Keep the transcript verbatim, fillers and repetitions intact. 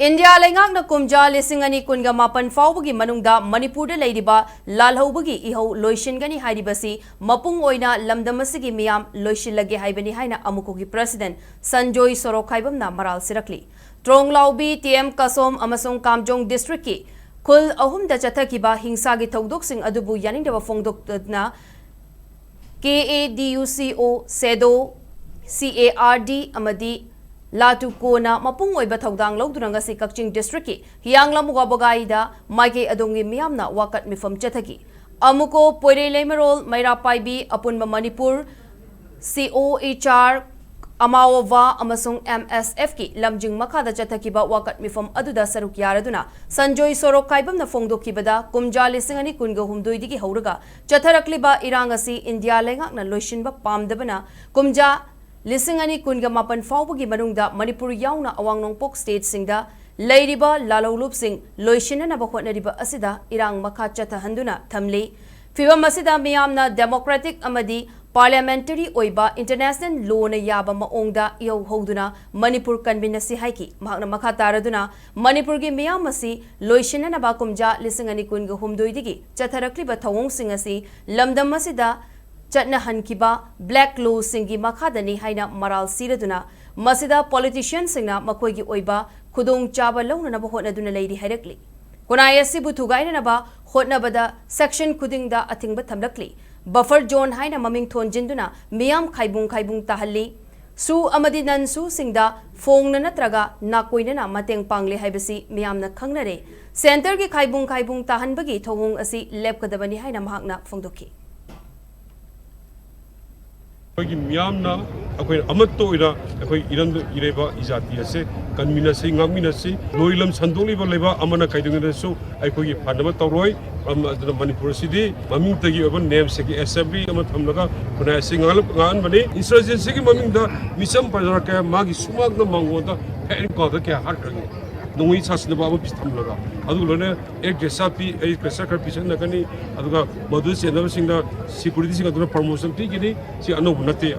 India ꯂꯩꯉꯥꯛꯅ ꯀꯨꯝꯖꯥ ꯂꯤꯁꯤꯡ ꯑꯅꯤ ꯀꯨꯟꯒ ꯃꯥꯄꯟ ꯐꯥꯎꯕꯒꯤ ꯃꯅꯨꯡꯗ ꯃꯅꯤꯄꯨꯔꯗ ꯂꯩꯔꯤꯕ ꯂꯥꯜꯍꯧꯕꯒꯤ ꯏꯍꯧ ꯂꯣꯏꯁꯤꯟꯒꯅꯤ ꯍꯥꯏꯔꯤꯕꯁꯤ ꯃꯄꯨꯡ ꯑꯣꯏꯅ ꯂꯝꯗꯝ ꯑꯁꯤꯒꯤ ꯃꯤꯌꯥꯝ ꯂꯣꯏꯁꯤꯜꯂꯒꯦ ꯍꯥꯏꯕꯅꯤ ꯍꯥꯏꯅ ꯑꯃꯨꯀꯣꯒꯤ president ꯁꯟꯖꯣꯏ ꯁꯣꯔꯣꯛꯈꯥꯏꯕꯝꯅ ꯃꯔꯥꯜ ꯁꯤꯔꯛꯂꯤ꯫ ꯇ꯭ꯔꯣꯡꯂꯥꯎꯕꯤ, ꯇꯤ ꯑꯦꯝ ꯀꯁꯣꯝ ꯑꯃꯁꯨꯡ ꯀꯥꯝꯖꯣꯡ districtꯀꯤ ꯈꯨꯜ ꯑꯍꯨꯝꯗ ꯆꯠꯊꯈꯤꯕ ꯍꯤꯡꯁꯥꯒꯤ ꯊꯧꯗꯣꯛꯁꯤꯡ ꯑꯗꯨꯕꯨ ꯌꯥꯅꯤꯡꯗꯕ ꯐꯣꯡꯗꯣꯛꯇꯨꯅ ꯀꯦ ꯑꯦ ꯗꯤ ꯌꯨ ꯁꯤ ꯑꯣ, ꯁꯦꯗꯣ, ꯁꯤ ꯑꯦ ꯑꯥꯔ ꯗꯤ ꯑꯃꯗꯤ ꯂꯥꯇꯨꯀꯣꯅ ꯃꯄꯨꯡ ꯑꯣꯏꯕ ꯊꯧꯗꯥꯡ ꯂꯧꯗꯨꯅ ꯉꯁꯤ ꯀꯛꯆꯤꯡ districtꯀꯤ ꯍꯤꯌꯥꯡꯂꯝ ꯋꯥꯕꯒꯥꯏꯗ ꯃꯥꯏꯀꯩ ꯑꯗꯣꯝꯒꯤ ꯃꯤꯌꯥꯝꯅ ꯋꯥꯀꯠ ꯃꯤꯐꯝ ꯆꯠꯊꯈꯤ꯫ ꯑꯃꯨꯀꯣ, ꯄꯣꯏꯔꯩ ꯂꯩꯃꯔꯣꯜ, ꯃꯩꯔꯥ ꯄꯥꯏꯕꯤ, ꯑꯄꯨꯟꯕ ꯃꯅꯤꯄꯨꯔ, ꯁꯤ ꯑꯣ ꯑꯦꯆ ꯑꯥꯔ, ꯑꯃꯥꯋꯣꯚꯥ ꯑꯃꯁꯨꯡ ꯑꯦꯝ ꯑꯦꯁ ꯑꯦꯐꯀꯤ ꯂꯝꯖꯤꯡ ꯃꯈꯥꯗ ꯆꯠꯊꯈꯤꯕ ꯋꯥꯀꯠ ꯃꯤꯐꯝ ꯑꯗꯨꯗ ꯁꯔꯨꯛ ꯌꯥꯔꯗꯨꯅ ꯁꯟꯖꯣꯏ ꯁꯣꯔꯣꯛꯈꯥꯏꯕꯝꯅ ꯐꯣꯡꯗꯣꯛꯈꯤꯕꯗ ꯀꯨꯝꯖꯥ ꯂꯤꯁꯤꯡ ꯑꯅꯤ ꯀꯨꯟꯒ ꯍꯨꯝꯗꯣꯏꯗꯒꯤ ꯍꯧꯔꯒ ꯆꯠꯊꯔꯛꯂꯤꯕ ꯏꯔꯥꯡ ꯑꯁꯤ ꯏꯟꯗꯤꯌꯥ ꯂꯩꯉꯥꯛꯅ ꯂꯣꯏꯁꯤꯟꯕ ꯄꯥꯝꯗꯕꯅ ꯀꯨꯝꯖꯥ ꯂꯤꯁꯤꯡ ꯑꯅꯤ ꯀꯨꯟꯒ ꯃꯥꯄꯟ ꯐꯥꯎꯕꯒꯤ ꯃꯅꯨꯡꯗ ꯃꯅꯤꯄꯨꯔ ꯌꯥꯎꯅ ꯑꯋꯥꯡ ꯅꯣꯡꯄꯣꯛ stateꯁꯤꯡꯗ ꯂꯩꯔꯤꯕ ꯂꯥꯜꯍꯧꯂꯨꯞꯁꯤꯡ ꯂꯣꯏꯁꯤꯟꯅꯅꯕ ꯍꯣꯠꯅꯔꯤꯕ ꯑꯁꯤꯗ ꯏꯔꯥꯡ ꯃꯈꯥ ꯆꯠꯊꯍꯟꯗꯨꯅ ꯊꯝꯂꯤ꯫ ꯐꯤꯚꯝ ꯑꯁꯤꯗ ꯃꯤꯌꯥꯝꯅ democratic ꯑꯃꯗꯤ parliamentary ꯑꯣꯏꯕ international lawꯅ ꯌꯥꯕ ꯃꯑꯣꯡꯗ ꯏꯍꯧ ꯍꯧꯗꯨꯅ ꯃꯅꯤꯄꯨꯔ ꯀꯟꯃꯤꯟꯅꯁꯤ ꯍꯥꯏꯈꯤ꯫ ꯃꯍꯥꯛꯅ ꯃꯈꯥ ꯇꯥꯔꯗꯨꯅ ꯃꯅꯤꯄꯨꯔꯒꯤ ꯃꯤꯌꯥꯝ ꯑꯁꯤ ꯂꯣꯏꯁꯤꯟꯅꯅꯕ ꯀꯨꯝꯖꯥ ꯂꯤꯁꯤꯡ ꯑꯅꯤ ꯀꯨꯟꯒ ꯍꯨꯝꯗꯣꯏꯗꯒꯤ ꯆꯠꯊꯔꯛꯂꯤꯕ ꯊꯧꯑꯣꯡꯁꯤꯡ ꯑꯁꯤ ꯂꯝꯗꯝ ꯑꯁꯤꯗ ꯆꯠꯅꯍꯟꯈꯤꯕ black lawꯁꯤꯡꯒꯤ ꯃꯈꯥꯗꯅꯤ ꯍꯥꯏꯅ ꯃꯔꯥꯜ ꯁꯤꯔꯗꯨꯅ ꯃꯁꯤꯗ politicianꯁꯤꯡꯅ ꯃꯈꯣꯏꯒꯤ ꯑꯣꯏꯕ ꯈꯨꯗꯣꯡꯆꯥꯕ ꯂꯧꯅꯅꯕ ꯍꯣꯠꯅꯗꯨꯅ ꯂꯩꯔꯤ ꯍꯥꯏꯔꯛꯂꯤ꯫ ꯈꯨꯟꯅꯥꯏ ꯑꯁꯤꯕꯨ ꯊꯨꯒꯥꯏꯅꯅꯕ ꯍꯣꯠꯅꯕꯗ section ꯈꯨꯗꯤꯡꯗ ꯑꯊꯤꯡꯕ ꯊꯝꯂꯛꯂꯤ꯫ Buffer zone ꯍꯥꯏꯅ ꯃꯃꯤꯡ ꯊꯣꯟꯖꯤꯟꯗꯨꯅ ꯃꯤꯌꯥꯝ ꯈꯥꯏꯕꯨꯡ ꯈꯥꯏꯕꯨꯡ ꯇꯥꯍꯜꯂꯤ꯫ SoO ꯑꯃꯗꯤ non-SoOꯁꯤꯡꯗ ꯐꯣꯡꯅ ꯅꯠꯇ꯭ꯔꯒ ꯅꯥꯀꯣꯏꯅꯅ ꯃꯇꯦꯡ ꯄꯥꯡꯂꯦ ꯍꯥꯏꯕꯁꯤ ꯃꯤꯌꯥꯝꯅ ꯈꯪꯅꯔꯦ꯫ Centreꯒꯤ ꯈꯥꯏꯕꯨꯡ ꯈꯥꯏꯕꯨꯡ ꯇꯥꯍꯟꯕꯒꯤ ꯊꯧꯑꯣꯡ ꯑꯁꯤ ꯂꯦꯞꯀꯗꯕꯅꯤ ꯍꯥꯏꯅ ꯃꯍꯥꯛꯅ ꯐꯣꯡꯗꯣꯛꯈꯤ꯫ ꯑꯩꯈꯣꯏꯒꯤ ꯃꯤꯌꯥꯝꯅ ꯑꯩꯈꯣꯏ ꯑꯃꯠꯇ ꯑꯣꯏꯅ ꯑꯩꯈꯣꯏ ꯏꯔꯝꯗꯝ ꯏꯔꯩꯕꯥꯛ ꯏꯖꯥꯇꯤ ꯑꯁꯦ ꯀꯟꯃꯤꯟꯅꯁꯤ, ꯉꯥꯛꯃꯤꯟꯅꯁꯤ꯫ ꯂꯣꯏ ꯂꯝ ꯁꯟꯗꯣꯛꯂꯤꯕ ꯂꯩꯕꯥꯛ ꯑꯃꯅ ꯀꯩꯗꯧꯉꯩꯗꯁꯨ ꯑꯩꯈꯣꯏꯒꯤ ꯐꯅꯕ ꯇꯧꯔꯣꯏ꯫ ꯑꯝ-, ꯑꯗꯨꯅ ꯃꯅꯤꯄꯨꯔ ꯑꯁꯤꯗꯤ ꯃꯃꯤꯡꯇꯒꯤ ꯑꯣꯏꯕ namesake assembly ꯑꯃ ꯊꯝꯂꯒ ꯈꯨꯟꯅꯥꯏ ꯑꯁꯤ ꯉꯥꯡꯂꯞ-, ꯉꯥꯡꯍꯟꯕꯅꯤ꯫ Insurgencyꯒꯤ ꯃꯃꯤꯡꯗ ꯃꯤꯆꯝ ꯄ꯭ꯔꯖꯥ ꯀꯌꯥ ꯃꯥꯒꯤ ꯁꯨꯃꯥꯡꯗ ꯃꯥꯡꯒꯣꯟꯗ ꯐꯦꯟ ꯀꯥꯎꯗ ꯀꯌꯥ ꯍꯥꯠꯈ꯭ꯔꯒꯦ꯫ ꯅꯣꯡꯃꯩ ꯁꯥꯁꯤꯟꯅꯕ ꯑꯃ ꯊꯝꯂꯒ꯫ ꯑꯗꯨꯒ ꯂꯣꯏꯅ ꯑꯦ ꯒ꯭ꯔꯦꯁꯥ ꯄꯤ, ꯑꯩ ꯒ꯭ꯔꯦꯁꯥ ꯈꯔ ꯄꯤꯁꯤꯟꯅꯒꯅꯤ, ꯑꯗꯨꯒ ꯃꯗꯨ ꯆꯦꯟꯅꯕꯁꯤꯡꯗ securityꯁꯤꯡ ꯑꯗꯨꯅ promotion ꯄꯤꯒꯅꯤ꯫ ꯁꯤ ꯑꯅꯧꯕ ꯅꯠꯇꯦ꯫